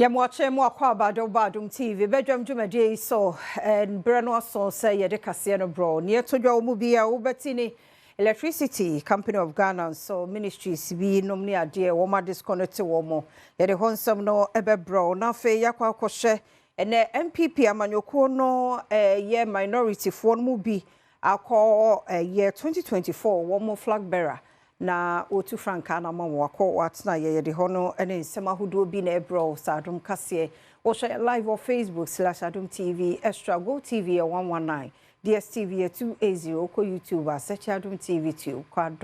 Yɛmoakye mo akɔ aba ba Adom TV bɛdwam dwumadie yi so. Berɛ no aso sɛ yɛde kaseɛ no borɔ neɛ ɛto dwa wɔ mu bi a wobɛti ne Electricity Company of Ghana nso ministries bi nom ne adeɛ wɔn adisconnect wɔ mo. Yɛde hɔ nsɛm no ɛbɛbrɛ. Na afei yɛakɔ akɔhyɛ ɛnɛ NPP amanyɔkuo no, ɛyɛ minority foɔ no mu bi akɔ ɛyɛ 2024 wɔn flag bearer na wɔtu frankaa na ama wɔn akɔ wɔatena. Yɛ yɛde hɔ no ne nsɛm ahodoɔ bi na ɛbrɛ sɛ Adom kaseɛ. Wɔhwɛ live wɔ Facebook/Adom TV Extra, Go TV yɛ 119, DSTV yɛ 280. Kɔ YouTube a, search Adom TV Tube, kɔ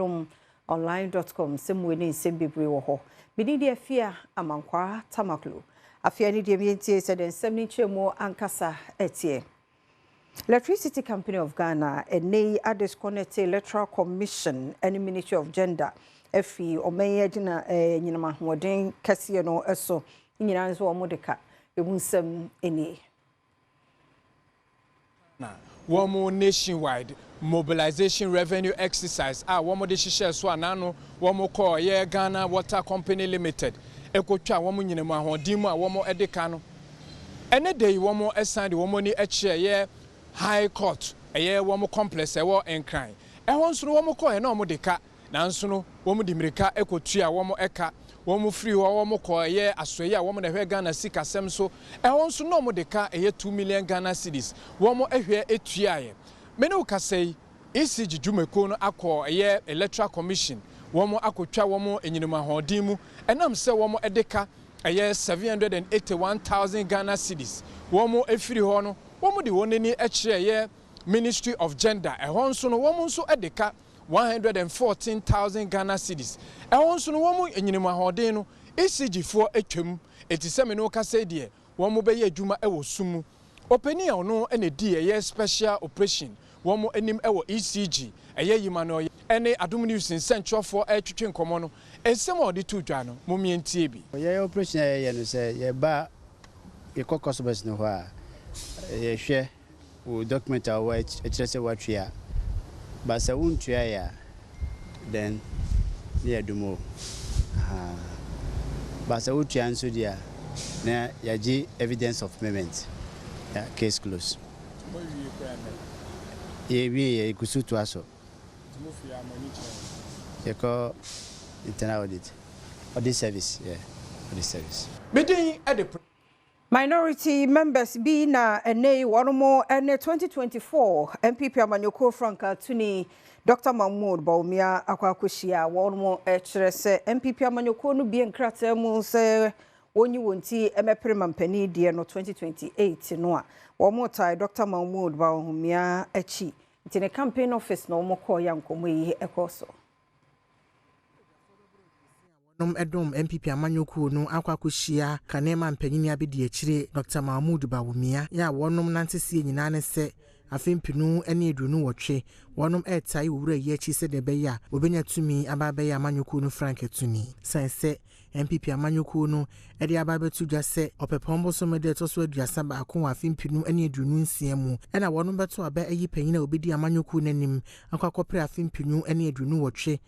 adomonline.com, nsɛm wei ne nsɛm bebree wɔ hɔ. Mede deɛ Afia Amankwaa Tamaklo afei ne deɛ mientie sɛ de nsɛm no nkyerɛ mu ankasa ɛteɛ. Electricity Company of Ghana ɛnɛ yi adisconnect Electoral Commission ne Ministry of Gender afi ɔman yi agyina nyinam ahoɔden kɛseɛ no so. Nyinaa nso wɔn de ka emu nsɛm nie. Na wɔn nationwide mobilization revenue exercise a wɔn de hyehyɛ so anano, wɔn kɔɔ yɛ Ghana Water Company Limited ekotwa wɔn nyinam ahoɔden mu a wɔn de ka no. Ɛne de yi wɔn san de wɔn ani kyerɛ yɛ High Court, ɛyɛ wɔn complex ɛwɔ Nkran. Ɛhɔ nso no wɔn kɔɔ na wɔn de ka, nanso no wɔn de mmirika ekotua wɔn ɛka. Wɔn firi hɔ, wɔn kɔ ɛyɛ asɔyi a wɔn na ɛhwɛ Ghana sikasɛm so. Ɛhɔ nso na wɔn de ka ɛyɛ 2 million Ghana cedis wɔn ɛhwɛ etuaeɛ. Mene wo kasa yi, ECG dwumakuo no akɔ ɛyɛ Electoral Commission, wɔn akotwa wɔn enyinam ahoɔden mu ɛnam sɛ wɔn de ka ɛyɛ 781,000 Ghana cedis. Wɔn efiri hɔ no, wɔn de wɔn ani kyerɛ ɛyɛ Ministry of Gender. Ɛhɔ nso no wɔn nso de ka 114,000 Ghana cedis. Ɛhɔ nso no wɔn enyinam ahoɔden no ECG foɔ atwam. Eti sɛ mene wo kasa yi deɛ, wɔn bɛyɛ adwuma wɔ sum mu. Ɔpanin a ɔno na di ɛyɛ special operation wɔn anim wɔ ECG, ɛyɛ yima no, ɛne Adom News nsɛntwerɛfoɔ ɛretwetwe nkɔmmɔ no, nsɛm a ɔde to dwa no, mommie bi. Yɛyɛ operation a yɛyɛ no sɛ yɛba, yɛkɔ customers no hɔ a, yɛhwɛ wo document a wɔwɔ ɛkyerɛ sɛ woatua ba. Sɛ wontua yɛ a, then ne yɛdom o. Ba sɛ wotua nso deɛ a, na yɛagye evidence of payment. Yeah, case close. Yɛwie, yɛgu so toa so. Yɛkɔ internal audit, audit service, yeah, audit service. Medin ɛde Minority members bi na ɛnɛ yi wɔn mo ne 2024 NPP amanyɔkuo frankaa tuni Dr. Mahmood Bawumia akɔ akɔhyia. Wɔn mo kyerɛ sɛ NPP amanyɔkuo no bie nkrataa mu sɛ wɔnyi wɔn ti mɛpere mampanin deɛ no 2028 no a, wɔn mo tae Dr. Mahmood Bawumia akyi. Nti ne campaign office na wɔn kɔɔ yɛ nkɔmɔ yi ɛkɔ so. Nom ɛdɔm NPP amanyɔkuo no akɔ akɔhyia kane ma mpanyin abɛdi akyire Dr Mahmood Bawumia yɛ a wɔnom nante sie nyinaa ne sɛ afe 2028 wɔnom ɛretae wɔ wura yi akyi sɛdeɛ ɛbɛyɛ a wɔbɛnya tumi aba abɛyɛ amanyɔkuo no frankatuni, sane sɛ NPP amanyɔkuo no ɛde aba abɛto dwa sɛ Ɔpɛpɔn bosome de ɛtɔ so 31 wɔ afe 2026 mu ɛna wɔnom bɛto aba ayi panyin a obɛdi amanyɔkuo no anim akɔ akɔpere afe 2028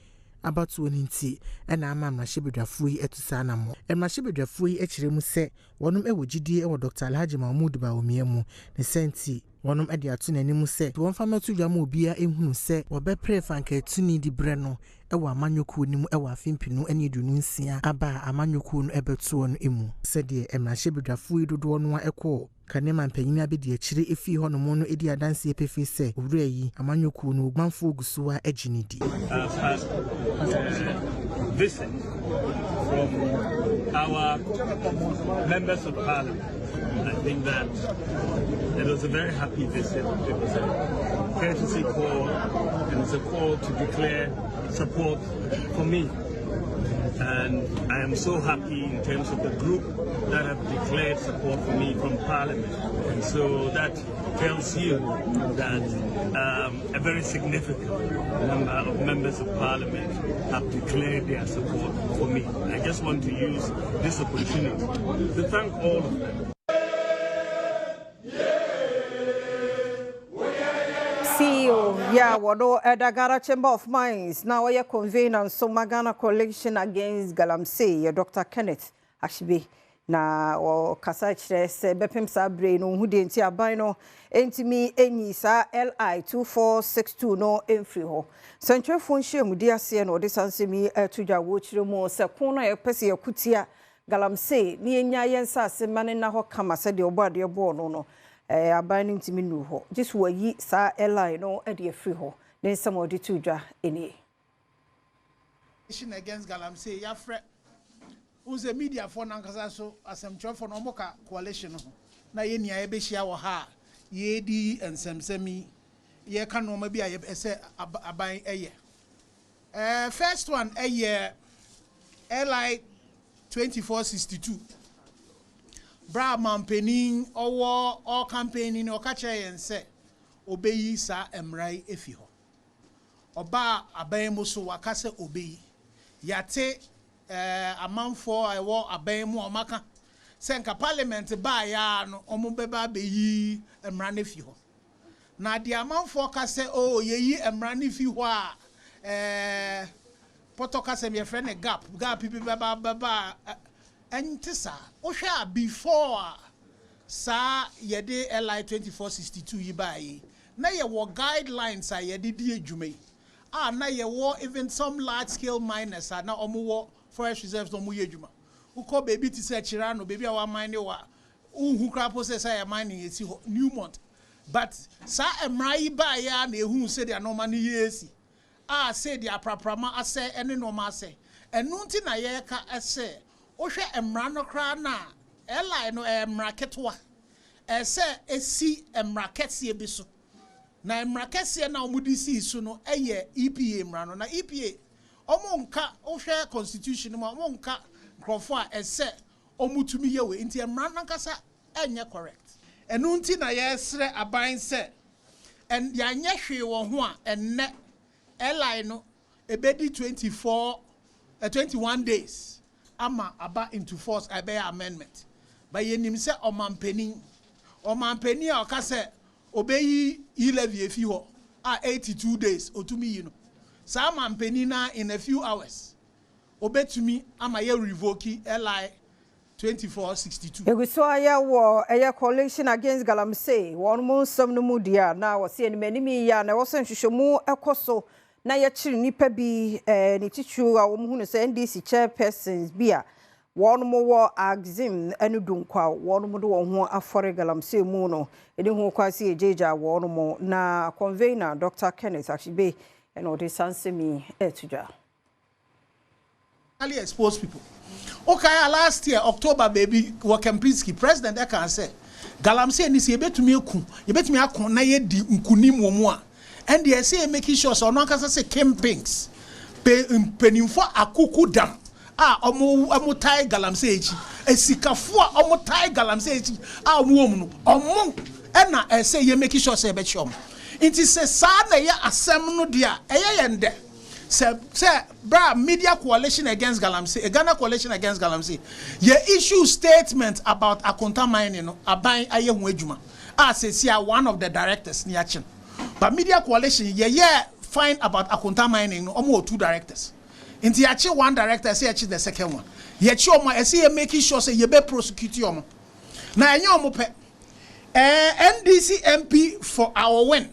abatoɔ no. Nti ɛna ama mmarahyɛbadwafoɔ yi atu saa anammɔ. Mmarahyɛbadwafoɔ yi kyerɛ mu sɛ wɔnom wɔ gyidie wɔ Dr Alhaji Mahmood Bawumia mu ne sɛ nti wɔnom de ato n'anim sɛ wɔmfa mmɛto dwa ma obiara ehunu sɛ wɔbɛpere frankaatuni de berɛ no wɔ amanyɔkuo no mu wɔ afe 2026 aba a amanyɔkuo no bɛtoɔ no mu. Sɛdeɛ mmarahyɛbadwafoɔ yi dodoɔ no a ɛkɔɔ kane ma mpanyin abɛdi akyire efii hɔnom no di adanseɛ pefee sɛ owura yi amanyɔkuo no manfoɔ gu so a agye ne di. Visit from our members of parliament. I think that it was a very happy visit. It was a courtesy call, and it's a call to declare support for me. And I am so happy in terms of the group that have declared support for me from Parliament. And so that tells you that a very significant number of members of Parliament have declared their support for me. I just want to use this opportunity to thank all of them. CEO yɛ a wɔno ɛda Ghana Chamber of Mines na ɔyɛ convener nso ma Ghana Coalition Against Galamsey yɛ Dr. Kenneth Ashigbey. Na ɔkasa kyerɛ sɛ bɛpem saa bere no ho deɛ nti aban no ntumi nyi saa LI 2462 no mfiri hɔ. Sɛntwerɛfoɔ nhyiamudi aseɛ na ɔde saa nsɛm yi ato dwa. Wɔkyerɛ mu sɛ ko no a yɛpɛ sɛ yɛko galamsey ne yɛnya yɛn nsase ma ne nna hɔ kama sɛdeɛ ɔbɔ adeɛ bɔɔ no, aban no ntumi nnuru hɔ gye so wɔayi saa LI no de afiri hɔ. Ne nsɛm a ɔde to dwa nie. Against galamsey, yɛafrɛ wo sɛ mediafoɔ nankasa so, asɛmtwerɛfoɔ no, ɔmo ka coalition no ho na yɛn nia yɛbɛhyia wɔ ha a yɛredi nsɛmsɛm yi, yɛka nneɛma bi a ɛsɛ aban ɛyɛ. First one ɛyɛ LI 2462. Bra mampanin ɔwɔ ɔ campaign ni, ɔka kyerɛ yɛn sɛ ɔbɛyi saa mmara yi efi hɔ. Ɔbaa aban mu so, waka sɛ ɔbɛyi. Yate amanfoɔ a ɛwɔ aban mu a ɔmaka sɛ nka parliament baeɛ no, ɔmo bɛba abɛyi mmara no fi hɔ. Na deɛ amanfoɔ ka sɛ o yɛyi mmara no fi hɔ a, pɔtɔ kasɛm yɛfrɛ no gap bi bɛba a ɛnte saa. Wohwɛ a, before a saa yɛde LI 2462 yi baa yi, na yɛwɔ guidelines a yɛde di adwuma yi a na yɛwɔ even some large scale miners a na wɔn wɔ forest reserves na wɔn yɛ adwuma. Wokɔ beebi te sɛ Kyerano, beebi a wɔaman ne wɔ a wohu koraa po sɛ yɛ mining esi hɔ, Newmont. But saa mmara yi baa yɛ a na ehu sɛdeɛ nneɛma no yɛ esi a, sɛdeɛ apraprama asɛ ɛne nneɛma asɛ. Ɛno nti na yɛreka ɛsɛ wohwɛ mmara no koraa na LI no ɛyɛ mmara ketewa, ɛsɛ esi mmara kɛseɛ bi so. Na mmara kɛseɛ na wɔde sii so no ɛyɛ EPA mmara no. Na EPA, wɔn nka, wohwɛ constitution mu a, wɔn nka nkurɔfoɔ a ɛsɛ wɔn tumi yɛ wei. Nti mmara nankasa ɛnyɛ correct. Ɛno nti na yɛresrɛ aban sɛ ɛn yɛanyɛ hwee wɔ ho a, ɛnnɛ LI no ebedi 24 21 days ama aba into force a ɛbɛyɛ amendment. But yɛnim sɛ ɔmampanin a ɔka sɛ ɔbɛyi e-levy efi hɔ a 82 days otumi yi no, saa mampanin na in a few hours obetumi ama yɛ revoke LI 2462. Egu so ayɛ wɔ ɛyɛ Coalition Against Galamsey wɔn mo nsɛm no mu deɛ a na wɔsi anim anim yi a na ɛwɔ sɛ nhwehwɛmu ɛkɔ so na yɛkyerɛ nnipa bi ne titiri a wɔn hu no sɛ NDC chairpersons bi a wɔn mo wɔ Axim ne Dunkwa, wɔn mo de wɔn ho afɔre galamsey mu no, ɛde ho kwan si egyegya wɔn mo. Na convener Dr Kenneth Ashigbey ɛna ɔde saa nsɛm yi ɛɛto dwa. Expose people. Okay, last year October, baby wɔ Kempinski, president ɛka sɛ galamsey ni sɛ yɛbɛtumi eku, yɛbɛtumi ako na yɛdi nkunim wɔ mu a, ɛndeɛ ɛsɛ yɛ making sure sɛ ɔno ankasa sɛ kingpins pe mpanimfoɔ akuku dam a ɔmo tae galamsey akyi, esikafoɔ a ɔmo tae galamsey akyi a ɔmo wɔ mu no, ɔmo ɛna ɛsɛ yɛ making sure sɛ yɛbɛkye ɔmo. Nti sɛ saa na ɛyɛ asɛm no deɛ a, ɛyɛ yɛn dɛ sɛ bra Media Coalition Against Galamsey, Ghana Coalition Against Galamsey, yɛ issue statement about Akonta Mining no, aban ayɛ ho adwuma a sɛsi a one of the directors ni akyi. But Media Coalition yɛyɛ find about Akonta Mining no, ɔmo wɔ two directors. Nti yɛakye one director, ɛsɛ yɛkye the second one. Yɛkye ɔmo a, ɛsɛ yɛ making sure sɛ yɛbɛ prosecute ɔmo. Na ɛnyɛ ɔmo pɛ, NDC MP for Aowin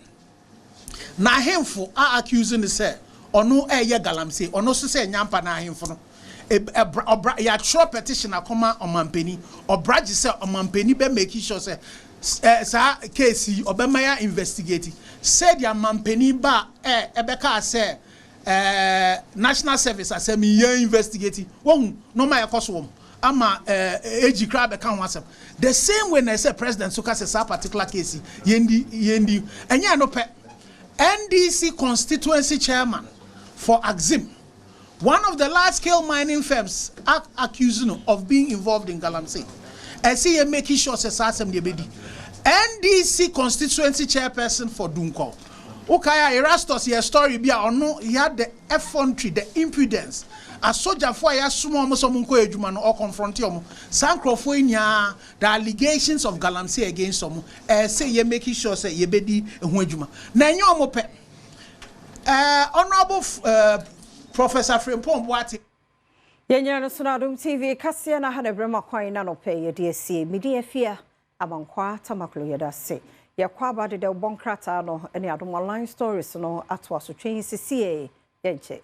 na ahemfo a accuse no sɛ ɔno ɛyɛ galamsey, ɔno nso sɛ nyampa. Na ahemfo no ɛbra ɔbra yɛatwerɛ petition akɔma ɔmampanin. Ɔbra gye sɛ ɔmampanin bɛ make sure sɛ saa case yi ɔbɛma yɛ investigate sɛdeɛ ɔmampanin ba ɛbɛka sɛ national service asɛm yɛn investigate wɔn nneɛma a ɛkɔ so wɔm ama AG kra bɛka ho asɛm. The same way na ɛsɛ president so ka sɛ saa particular case yɛn di. Ɛnyɛ no pɛ, NDC constituency chairman for Axim, one of the large scale mining firms, accused no of being involved in galamsey. Ɛsɛ yɛ making sure sɛ saa asɛm deɛ bɛdi. NDC constituency chairperson for Dunkwa, wokae a Erastus yɛ story bi a ɔno he had the effrontery, the impudence, asogyafoɔ a yɛasoma ɔmo sɛ ɔmo nkɔ adwuma no, ɔconfront ɔmo. Saa nkurɔfoɔ yi nyinaa, the allegations of galamsey against ɔmo, ɛsɛ yɛ making sure sɛ yɛbɛdi ɛho adwuma. Na ɛnyɛ ɔmo pɛ, honourable Professor Frimpong Boateng. Yɛnyina no so no Adom TV kaseɛ no aha na berɛ ma kwan na nɔpɛ yɛde asie. Medi Afia Abankwaa Tamaklo yɛda ase. Yɛkɔ aba deda bɔ nkrataa no ne Adom Online Stories no ato asotwe sesie yɛnkyɛ.